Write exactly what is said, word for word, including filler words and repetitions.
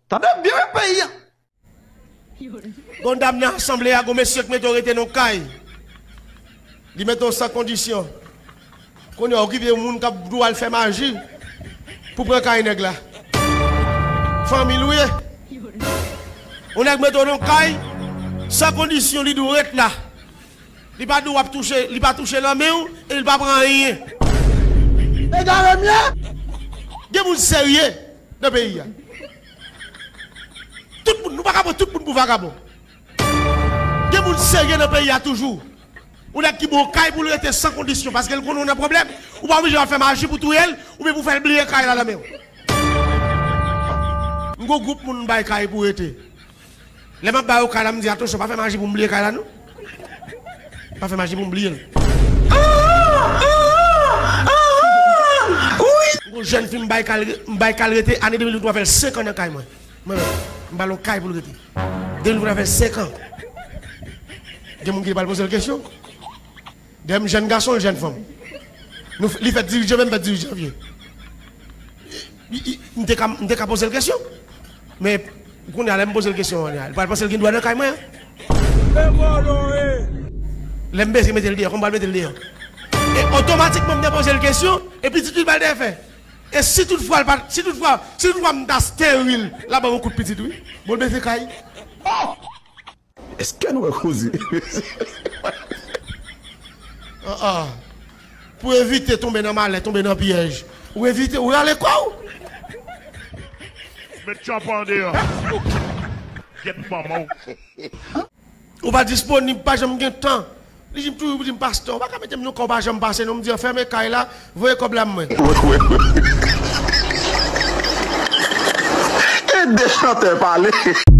Tande byen wi peyi a. Gon dam nan asanble a, gon mesye k mete w rete nan kay. Li mete w san kondisyon. Kounye a, okipe yon moun k ap di w al fè maji pou pran kay nèg la. Fanmi l ou ye. Yon nèg mete w nan kay, san kondisyon, li di w ret la. Li pa di w ap touche, li pa touche nan men w, e li pa pran anyen. Egare m ye. Gen moun serye nan peyi a. Tout moun, nou pa ka pran tout moun pou vagabon. Gen moun serye nan peyi a toujou. Ou nèg ki bon kay pou l rete san kondisyon, paske l konnen w nan pwoblèm, ou pa oblije al fè maji pou touye l, oubyen pou fè l bliye kay la nan men w. M gon gwoup moun m bay kay pou rete. Lè m ap ba yo kay la, m di, "Atansyon, pa fè maji pou m bliye kay la, non. Pa fè maji pou m bliye l." M gon jèn fi m bay kay, m bay kay rete, ane de mil venntrwa fè l senk an nan kay mwen. Mwen menm, m ba l yon kay pou l rete. De mil venntrwa fè l senk an. Gen moun ki pral poze l kesyon. Dèyè m jèn gason, l jèn fanm. Nou, li fèt dizuit janvye, m fèt dizuit janvye. I, i, m te ka, m te ka poze l kesyon. Men, kounye a, lè m poze l kesyon, kounye a, li pral panse l gen dwa nan kay mwen an. Lè m bezwen mete l deyò, kòman m pral mete l deyò? E otomatikman, m te poze l kesyon, e pitit li pral te fè. E si toutfwa, l pa, si toutfwa, si toutfwa m ta steril, l ap ban m yon kout pitit, wi. Bon, l bezwen kay. Èske nou wè koze? Ah, ah. Pou evite tonbe nan malè, tonbe nan pyèj, ou evite, ou rale kò w. Met tchòp an deyò. Gyèt manman w. Ou pa disponib, pa janm gen tan. Li di m toujou, li di m, "Pastè, ou pa ka mete m nan ka w pa janm pase, non." M di, "Fèmen kay la, voye kòb la mwen." Ede chantè pale.